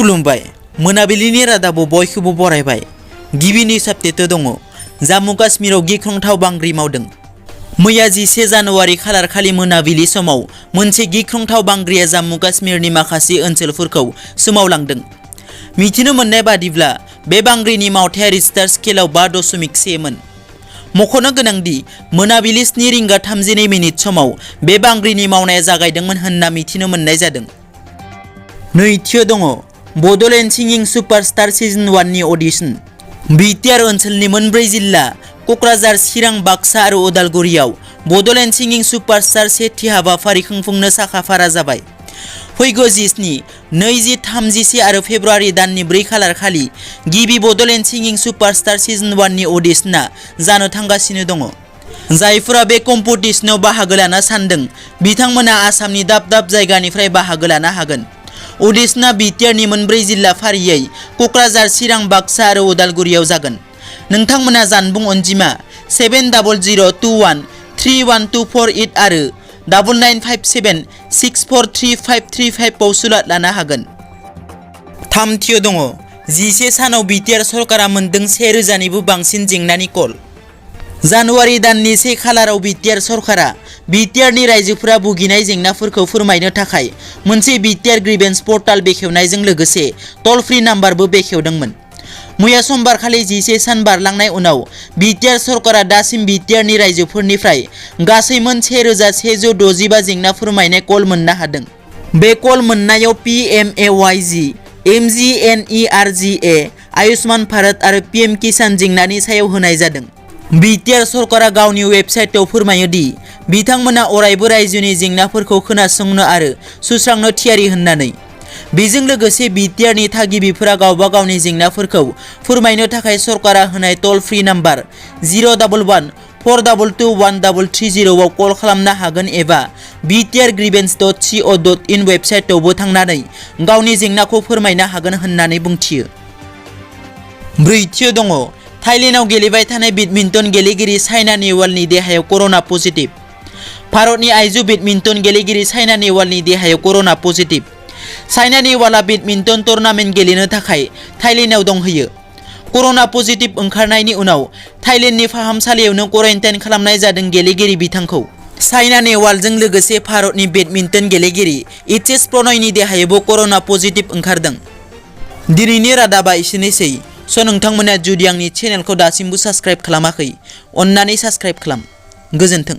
खुलुमबाय मोनाबिलिनि रादाबाव बयखौबो बरायबाय। गिबिनि साप्तेट दङ जम्मु काश्मीराव गिख्रंथाव बांग्रि मावदों। मैया 11 जानुवारि खालारखालि मोनाबिलि समाव मोनसे गिख्रंथाव बांग्रिया जम्मु काश्मीरनि माखासे ओनसोलफोरखौ सोमावलांदों। मिथिनो मोननाय बादिब्ला बे बांग्रिनि मावथाया रिक्टार स्केलाव 5.1 मोन। मख'नो गोनांदि मोनाबिलि 7:32 समाव बे बांग्रिनि मावनाया जागायदोंमोन होनना मिथिनो मोननाय जादों। नैथियाव दङ बडोलेण्ड सिंगिं सुपारस्टार सिजन 1 नि अडिशन। BTR ओनसोलनि मोनब्रै जिल्ला क'क्राझार, चिरां, बाक्सा आरो उदालगुरियाव बडोलेण्ड सिंगिं सुपारस्टार सेथि हाबाफारि खुंफुंनो साखाफारा जाबाय। फैगौ 17, 20, 31 आरो फेब्रुवारि दाननि 4 खालार खालि गिबि बडोलेण्ड सिंगिं सुपारस्टार सिजन 1 नि अडिशना जानो थांगासिनो दङ। जायफोरा बे कम्पिटिशनाव बाहागो लानो सानदों बिथांमोना आसामनि दाब दाब जायगानिफ्राय बाहागो लानो हागोन। अडिशना BTR नि मोनब्रै जिल्ला फारियै क'क्राझार, चिरां, बाक्सा आरो उदालगुरियाव जागोन। नोंथांमोना जानबुं अनजिमा 7002213124 आरो 9957643535 आव सुलाद लानो हागोन। थामथियाव दङ 11 सानाव BTR सरकारा मोनदों 1000 निबो बांसिन जेंनानि कल। जानुवारि दाननि 1 खालाराव BTR सरकारा BTR नि रायजोफोरा भुगिनाय जेंनाफोरखौ फोरमायनो थाखाय मोनसे BTR ग्रीवेन्स पर्टाल बेखेवनायजों लोगोसे टल फ्री नाम्बारबो बेखेवदोंमोन। मैया समबारखालि 11 सान बारलांनाय उनाव BTR सरकारा दासिम BTR नि रायजोफोरनिफ्राय गासै मोन 1165 जेंना फोरमायनाय कल मोननो हादों। बे कल मोननायाव PMAYG, MGNRGA, आयुष्मान भारत आरो PM किसान जेंनानि सायाव होनाय जादों। BTR सरकारा गावनि वेबसाइटआव फोरमायो दि बिथांमोना अरायबो रायजोनि जेंनाफोरखौ खोनासंनो आरो सुस्रांनो थियारि होननानै। बेजों लोगोसे BTR नि थागिबिफोरा गावबा गावनि जेंनाफोरखौ फोरमायनो थाखाय सरकारा होनाय टल फ्री नाम्बार 01142213330 आव कल खालामनो हागोन एबा btrgrievance.co.in वेबसाइटआवबो थांनानै गावनि जेंनाखौ फोरमायनो हागोन होननानै बुंथियो। ब्रैथियाव दङ थाइलेन्डआव गेलेबाय थानाय बेडमिन्टन गेलेगिरि साइना नेहवालनि देहायाव कर'ना पजिटिभ। भारतनि आइजो बेडमिन्टन गेलेगिरि साइना नेहवालनि देहायाव कर'ना पजिटिभ। साइना नेहवाला बेडमिन्टन टुर्नामेन्ट गेलेनो थाखाय थाइलेन्डआव दंहैयो। कर'ना पजिटिभ ओंखारनायनि उनाव थाइलेन्डनि फाहामसालियावनो क्वारेन्टाइन खालामनाय जादों गेलेगिरि बिथांखौ। साइना नेहवालजों लोगोसे भारतनि बेडमिन्टन गेलेगिरि HS प्रणयनि देहायावबो कर'ना पजिटिभ ओंखारदों। दिनैनि रादाबा एसेनोसै। नोंथांमोना जुदि आंनि चेनेलखौ दासिमबो साबस्क्राइब खालामाखै अन्नानै साबस्क्राइब खालाम। गोजोन्थों।